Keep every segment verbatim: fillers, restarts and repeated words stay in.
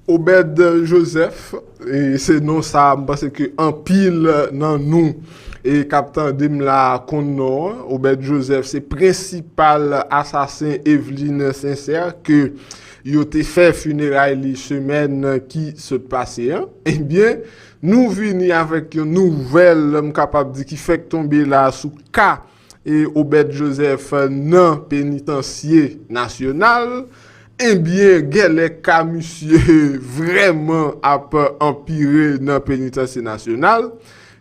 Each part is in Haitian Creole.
Obed Joseph, e se non sa a, m panse ke anpil nan nou e k ap tande m la konn non an. Obed Joseph se prensipal asasen Eveline Sincère ke yo te fè fineray li semèn ki sot pase an. Ebyen, nou vini avèk yon nouvèl, m kapab di, ki fèk tonbe la sou ka e Obed Joseph nan penitansye nasyonal. Ebyen, gèlè ka misye vrèman ap anpire nan penitansye nasyonal.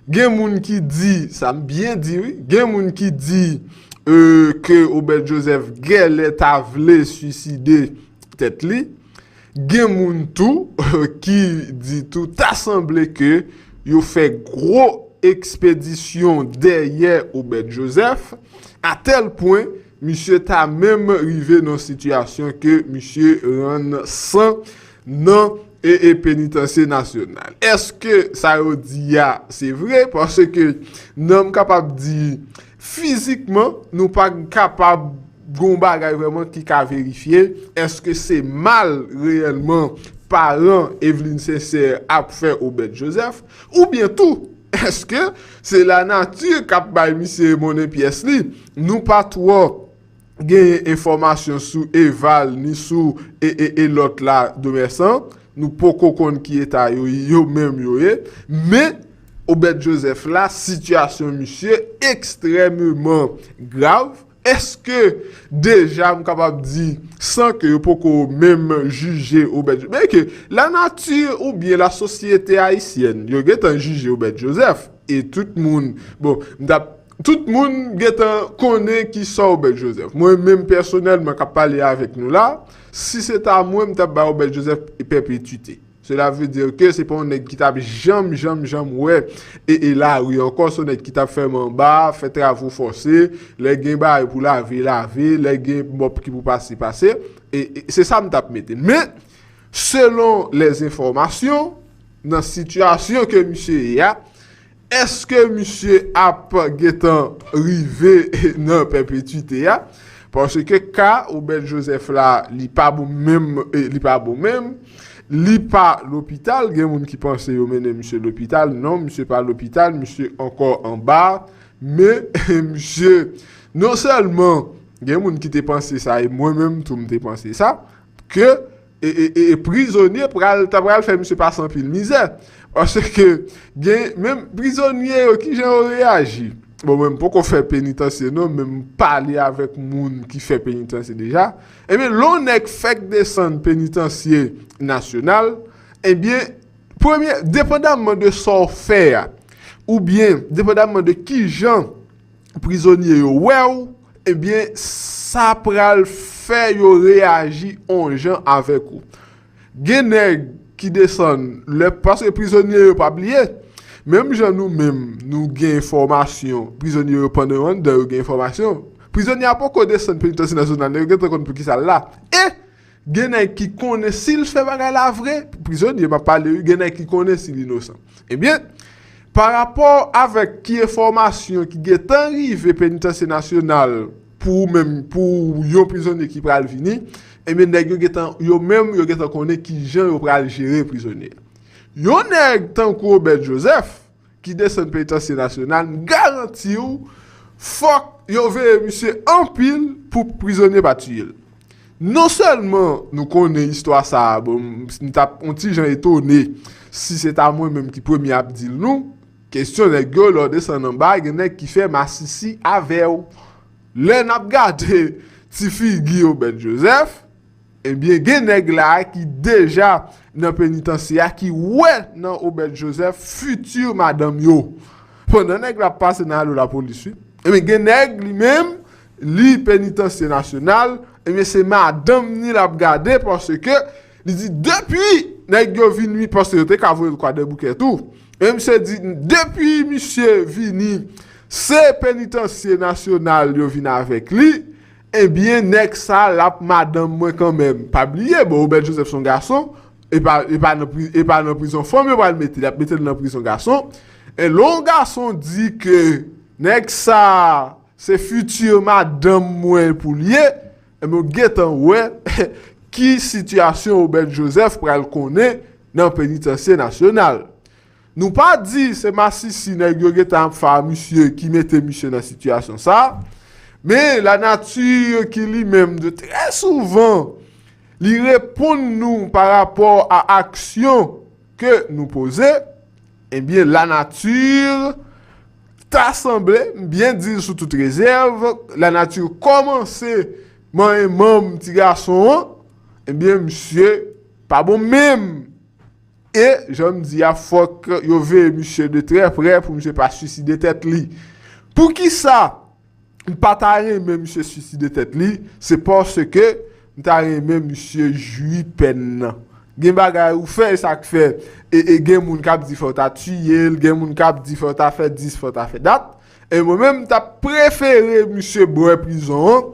Gen moun ki di, sa m byen di wi, gen moun ki di e, ke Obed Joseph gèlè ta vle swiside tèt li. Gen moun tou ki di tou ta sanble ke yo fè gwo ekspedisyon dèyè Obed Joseph, atèl pwen misye ta menm rive nan sitiyasyon ke misye rann san nan e, e penitansye nasyonal. Èske sa yo di a se vre? Paske nan m kapab di fizikman, nou pa kapab gon bagay vrèman ki ka verifye èske se mal reyèlman paran Eveline Sincère ap fè Obed Joseph, oubyen tou, èske se lanati k ap bay misye monnen pyès li? Nou pa twò genyen enfòmasyon sou Eval ni sou e, e, e lòt la, Domèsan. Nou poko konn ki eta yo, yo menm yo ye. Men, Obed Joseph la, sitiyasyon misye ekstrèmeman grav. Èske deja m kapab di, san ke yo poko menm jije Obed Joseph, men ke lanati oubyen lasosyete ayisyèn, yo gentan jije Obed Joseph, e tout moun, bon, m t ap, tout moun gentan konnen ki sa Obed Joseph. Mwen menm pèsonèlman k ap pale avèk nou la, si se ta mwen, m t ap bay Obed Joseph pèpetwite. Cela veut dire que se pa yon nèg ki t ap janm, janm, janm wè e, e lari ankò. Se yon nèg ki t ap fè manba, fè travo fòse, lè gen bagay pou lave, lave, lè gen mòp ki pou pase, pase. E, e se sa m t ap mete. Men, selon lèzenfòmasyon, nan sitiyasyon ke misye ye a, èske misye ap gentan rive nan pèpetwite a? Paske ka Obed Joseph la, li pa bon menm, e, li pa bon menm. Li pa lopital, gen moun ki panse yo mennen misye lopital. Non, misye pa lopital, misye ankò anba. Men, misye, non sèlman, gen moun ki te panse sa, e mwen menm tou m te panse sa, ke e, e, e, e prizonye pral, ta pral fè misye pase anpil mizè. Paske gen menm prizonye yo, kijan yo reyaji? Bon, mwen, m poko fè penitansye non, men m pale avèk moun ki fè penitansye deja. Ebyen, lè yon nèg fèk desann penitansye nasyonal, ebyen, premye, depandamman de sa w fè a, oubyen depandamman de kijan prizonye yo wè w, ebyen, sa pral fè yo reyaji on jan avèk ou. Gen nèg ki desann, lè, paske prizonye yo, pa bliye, menm jan nou menm, nou gen enfòmasyon, prizonye yo, pandan yo anndan, yo gen enfòmasyon. Prizonye a poko desann penitansye nasyonal, nèg yo gentan konn poukisa l la. E gen nèg ki konnen si l fè bagay la vre, prizonye m ap pale wi, gen nèg ki konnen si l inosan. Ebyen, parapò avèk ki enfòmasyon ki gentan rive penitansye nasyonal pou ou menm, pou yon prizonye ki pral vini, ebyen, nèg yo gentan, yo menm, yo gentan konnen kijan yo pral jere prizonye. Yon nèg tankou Obed Joseph, ki desann penitansye nasyonal, m garanti w, fòk yo veye misye anpil pou prizonye pa tiye l. Non sèlman nou konnen istwa sa a, bon, m, m t ap on ti jan etone si se ta mwen menm ki premye ap di l nou, kesyon nèg yo, lè w desann anba, gen nèg ki fè masisi avè w. Lè n ap gade ti figi Obed Joseph, ebyen, gen nèg la a ki deja nan penitansye a, ki wè nan Obed Joseph fiti madanm yo. Pandan nèg la ap pase nan alo lapolis, wi. Ebyen, gen nèg li menm, li penitansye nasyonal, ebyen, se madanm ni l ap gade, paske li di depi nèg yo vin, wi, paske yo te ka voye l Kwadèboukè tou. E misye di, depi misye vini, se penitansye nasyonal yo vin avèk li, ebyen, nèg sa l ap madanm mwen kanmenm. Pa bliye, bon, Obed Joseph se yon gason, e pa, e pa nan pri-, e pa nan prizon fanm yo pral mete l, y ap mete l nan prizon gason. E lè yon gason di ke nèg sa se fiti madanm mwen pou l ye, ebyen, w gentan wè ki sitiyasyon Obed Joseph pral konnen nan penitansye nasyonal. Nou pa di se masisi nèg yo gentan ap fè a misye ki mete misye nan sitiyasyon sa a, men lanati ki li menm de trè souvan li reponn nou pa rapò a aksyon ke nou poze, ebyen lanati ta sanble, m byen di l sou tout rezèv, lanati kòmanse manyen manm ti gason an, ebyen misye pa bon menm. E jan m di a, fòk yo veye misye de trè prè pou misye pa swiside tèt li. Poukisa m pa ta renmen misye swiside tèt li? Se paske m ta renmen misye jwi pèn nan. Gen bagay ou fè, e sa k fè e, e gen moun k ap di fò w ta tiye l, gen moun k ap di fò w ta fè dis, fò w ta fè dat. E mwen menm, m ta prefere misye bwè prizon an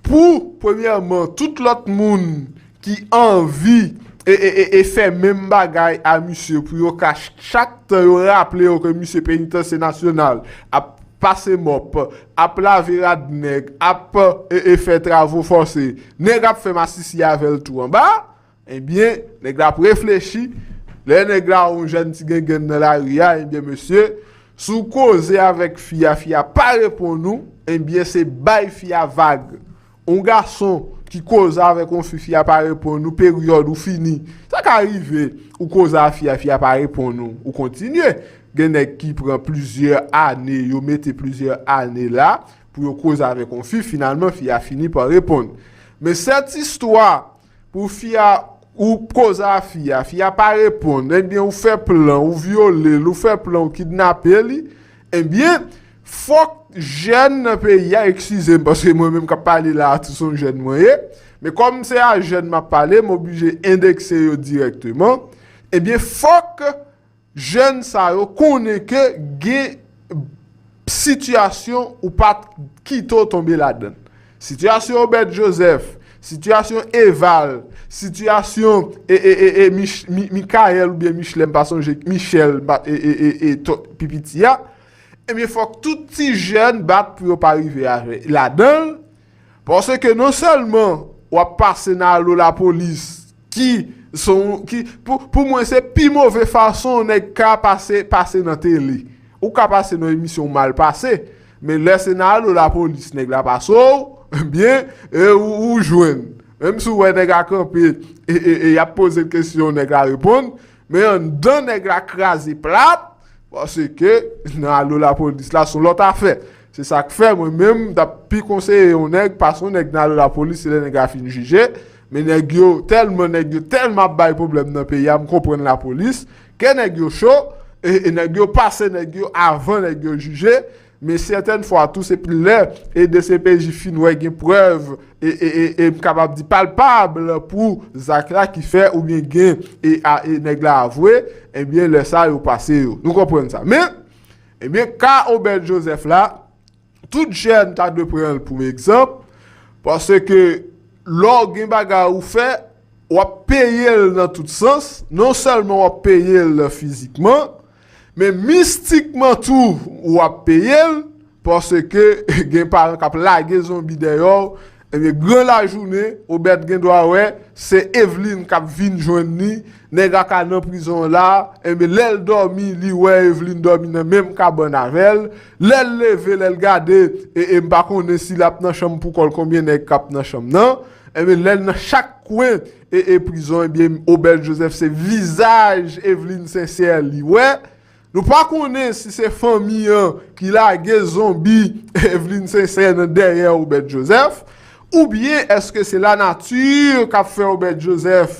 pou, premyèman, tout lòt moun ki anvi e, e, e, e fè menm bagay a misye pou yo ka ch- chak tan yo raple yo ke misye penitansye nasyonal ap pase mòp, ap lave rad nèg, ap e, e fè travo fòse, nèg ap fè masisi avè l tou anba. Ebyen, nèg la ap reflechi. Lè nèg la yon jèn ti gengenn nan lari a, ebyen mesye, si w koze avèk fi a, fi a pa reponn ou, ebyen se bay fi a vag. Yon gason ki koze avèk yon fi, fi a pa reponn ou, peryòd ou fini. Sa ka rive, ou koze a fi a, fi a pa reponn ou, ou kontinye. Gen nèg ki pran plizyè ane, yo mete plizyè ane la pou yo koze avèk yon fi, finalman fi a fini pa reponn. Men sèt istwa pou fi a, ou koze a fi a, fi a pa reponn, ebyen ou fè plan, ou vyole l, ou fè plan, ou kidnape li, ebyen fòk jèn nan peyi a, eskize m, paske mwen menm k ap pale la a tou se yon jèn mwen ye, men kòm se a jèn m ap pale, m oblije endekse yo dirèkteman, ebyen fòk jèn sa yo konnen ke gen sitiyasyon ou pa t kite w tonbe ladan l. Sitiyasyon Obed Joseph, sitiyasyon Eval, sitiyasyon e, e, e, e Mich, Mi, Mikayèl oubyen Michelin, m pa sonje, Michel, m pa, e, e, e, e, to, pi piti a, ebyen fòk tout ti jèn bat pou yo pa rive avè, ladan l, paske non sèlman w ap pase nan alo lapolis, ki son, ki, pou, pou mwen, se pi move fason yon nèg ka pase, pase nan tele. Ou ka pase nan emisyon ou mal pase, men lè se nan alo lapolis nèg la pase w, ebyen, e ou, ou jwenn. Menm si w wè nèg la kanpe, e, e, e y ap poze l kesyon, nèg la reponn, men anndan nèg la kraze plat, paske nan alo lapolis la se yon lòt afè. Se sa k fè mwen menm, m t ap pi konseye yon nèg pase yon nèg nan alo lapolis, se lè nèg la fin jije. Men nèg yo, tèlman nèg yo tèlman ap bay pwoblèm nan peyi a, m konprann lapolis, ke nèg yo cho, e, e nèg yo pase nèg yo avan nèg yo jije. Men sètèn fwa tou, se lè e D C P J fin wè gen prèv, e, e, e, e m kapab di palpab pou zak la ki fè oubyen gen, e, a, e nèg la avwe, ebyen lè sa yo pase yo. Nou konprann sa. Men, ebyen ka Obed Joseph la, tout jèn ta dwe pran l pou egzanp, paske lè w gen bagay ou fè, w ap peye l nan tout sans, non sèlman w ap peye l fizikman, men mistikman tou w ap peye l, paske gen paran k ap lage zonbi dèyè w, ebyen gran lajounen, Obed gen dwa wè, se Eveline k ap vin jwenn li, nèg la ka nan prizon an la, enben lè l dòmi, li wè Eveline dòmi nan menm kabann avè l, lè l leve, lè l gade, e, e m pa konnen si l ap nan chanm pou kò l, konbyen nèg k ap nan chanm nan, enben lè l nan chak kwen, e, e prizon, ebyen Obed Joseph se vizaj Eveline Sincère li wè, nou pa konnen si se fanmi an ki lage zonbi Eveline Sincère nan dèyè Obed Joseph, oubyen èske se lanati k ap fè Obed Joseph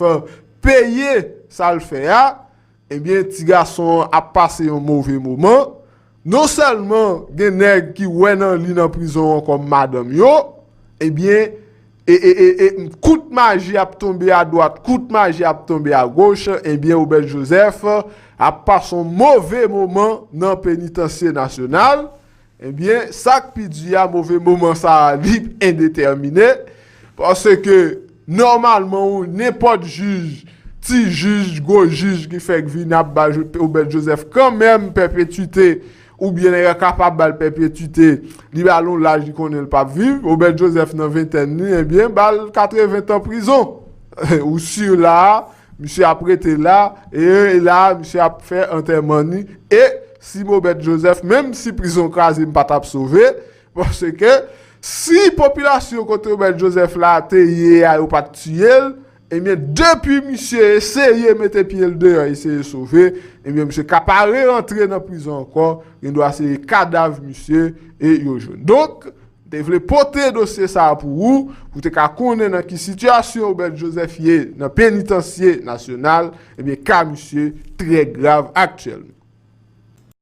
peye sa l fè a, ebyen ti gason an ap pase yon move moman. Non sèlman gen nèg ki wè nan li nan prizon an kòm madanm yo, ebyen e, e, e, e kout maji ap tonbe adwat, kout maji ap tonbe agoch, ebyen Obed Joseph ap pase yon move moman nan penitansye nasyonal. Ebyen sa k pi di a, move moman sa a li endetèmine, paske nòmalman ou nenpòt jij, ti jij, gwo jij ki fèk vin ap ba Obed Joseph kanmenm pèpetite, oubyen nèg la kapab ba l pèpetite, li ba l yon laj li konnen l p ap viv, Obed Joseph nan ventèn li, ebyen ba l katreven tan prizon. ou si la, misye ap rete la, e la, misye ap fè antèman ni, e si Mobèt Jozèf, menm si prizon kraze, m pa t ap sove, paske si popilasyon kote Mobèt Jozèf la te ye a, yo pa t tiye l, ebyen, depi misye eseye mete pye l deyò, eseye sove, ebyen, misye ka pa re-rantre nan prizon ankò, gen dwa se kadav misye e yo jwenn. Donk, te vle pote dosye sa a pou ou, pou te ka konnen nan ki sitiyasyon Mobèt Jozèf ye nan penitansye nasyonal, ebyen, ka misye trè grav aktyèlman.